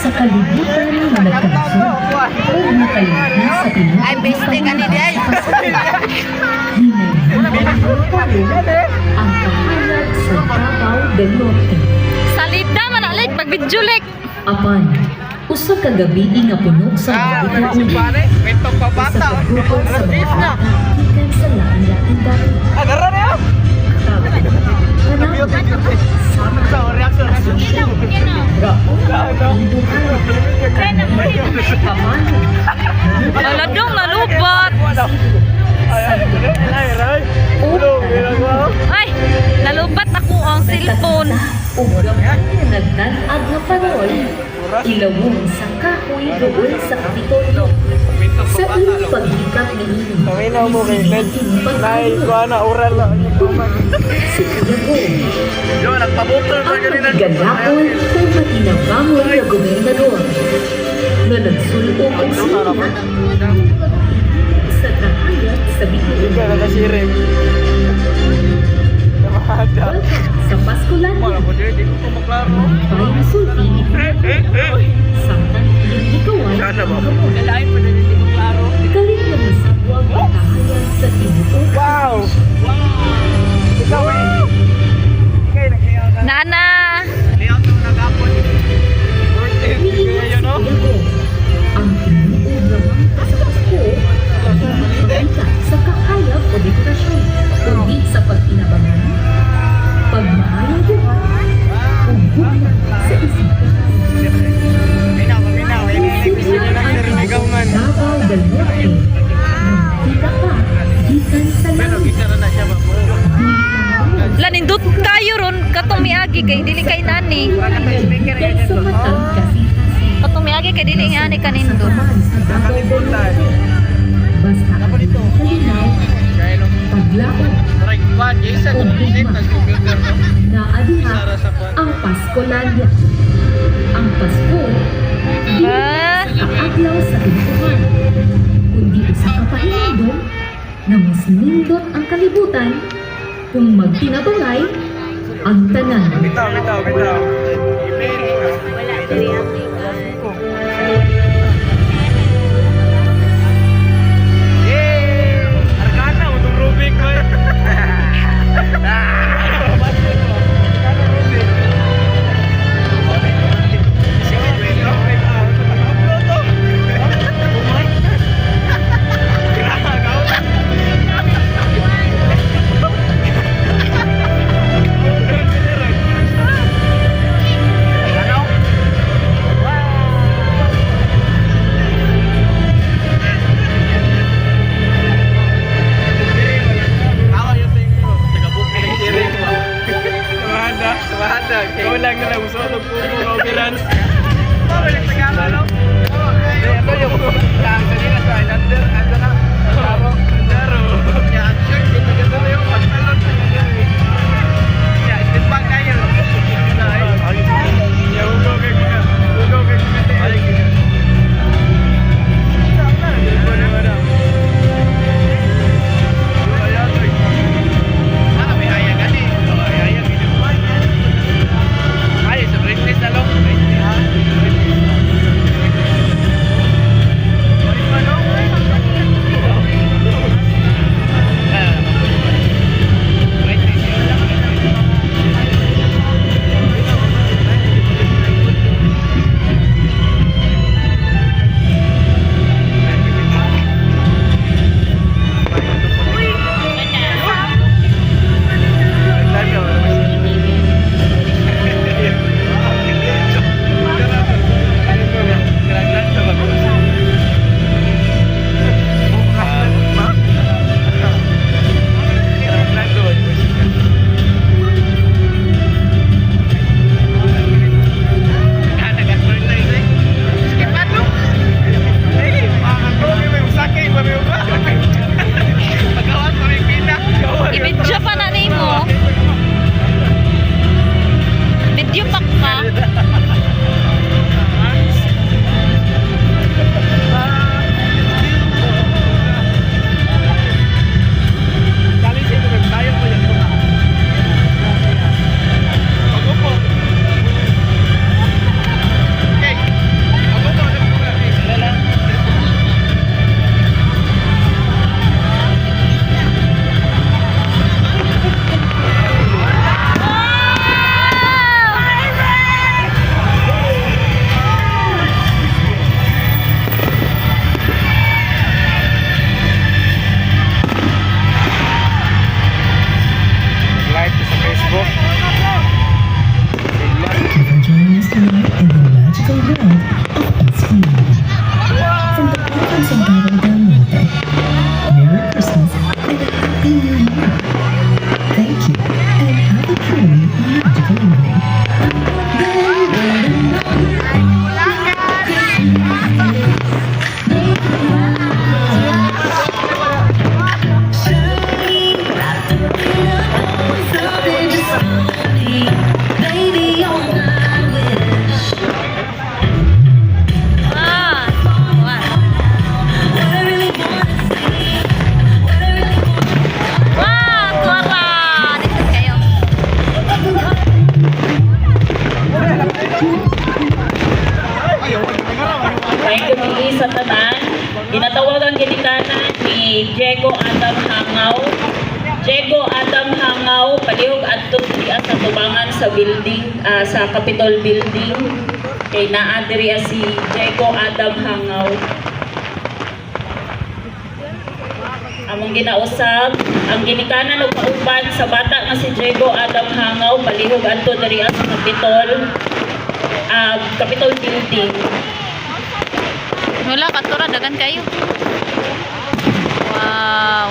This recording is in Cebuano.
Sa kalibutan nga nagkalisod ug nakalingki sa tinuod Ay, bestie ka ni Day. Hinay ang kahayag sa Davao del Norte. Salida man na, like, pag-video, like. Apan, usa ka gabii nga puno sa Ah, mga si pare, kwentong usa pabata. ka grupo sa Alas mga 10 na. bata gikan sa lain-laing dati. Ah, dara na yun. Tanaw, Sama, Sa reaction, reaction. Asunsyon, Raon, Induhan, Pamalo, Wala dong, nalubat. o Ay, nalubat ako ang cellphone. Ug gamay nga nagdan-ag nga parol, ilawom sa kahoy duol sa Kapitolyo. Sa ilang paghikap niini, Paminaw mo kay Ned. kini Dahil pag ko na oral lang. si Kuya Bong, Yo, nagpabukol ang matigalaol o matinabangon nga gobernador nga nagsulong og silya sa kahayag sa Bituon. Ikaw nakasirim. Welcome sa Pascolandia. Hindi ko maklaro. Malipay na sulti ni Samtang iyang gikaway Sana ba? ang kamot. Dalain pa din hindi ko klaro. Galing nga masabwag ang kahayag sa tinuod. Wow! Ikaw eh. Kay naglayaw na. Nana! Layaw to nagapon. Birthday Niingon kayo si no? Kuya Bong, ang tinuod nga mangka sa Pasko dili makita sa kahayag o dekorasyon, kundi sa pagtinabangan, pagmaayong buhat, ug gugma sa isipan. Minaw, minaw. Simula ang Ikaw man. Davao del Norte, kita pa gikan sa Pero langit. gisa na na siya ba? Lanindot kayo ron, katong miagi kay dili kay nani. Gikan sa matag kasing-kasing. Katong miagi kay dili nga ani kanindot. Sa Davao del Norte. Basta ang kalinaw, paglaom, Right, one, isa, tas computer no? naa diha ang Pascolandia. Ang Pasko, dili Ah, sa kaadlaw sa tinuohan, kundi usa ka pahinumdom nga mas nindot ang kalibutan kung magtinabangay ang tanan. Bitaw, bitaw, bitaw. Yay! Arkana, utong Rubik, oy. Arkana, Rubik. Wala ka lang gusto ng puno ng operans. Balik sa kama, no? Ito yung kanina sa Islander, ano na? Laro. Laro. Ya, sure, dito ganda na yung pagtalon sa kanya. Ya, step back kayo. Ya, ugo kay kuya. Ugo kay kuya. Ay, sa Britney na lang. Maayong gabii sa tanan. Ginatawag ang ginikanan ni Diego Adam Hangaw. Diego Adam Hangaw, palihog adto diri sa tubangan sa building, sa Capitol Building. Kay naa diri si Diego Adam Hangaw. Among ginausab ang ginikanan og kauban sa bata nga si Diego Adam Hangaw, palihog adto diri sa Capitol Building. Wala, katura, dagan kayo. Wow.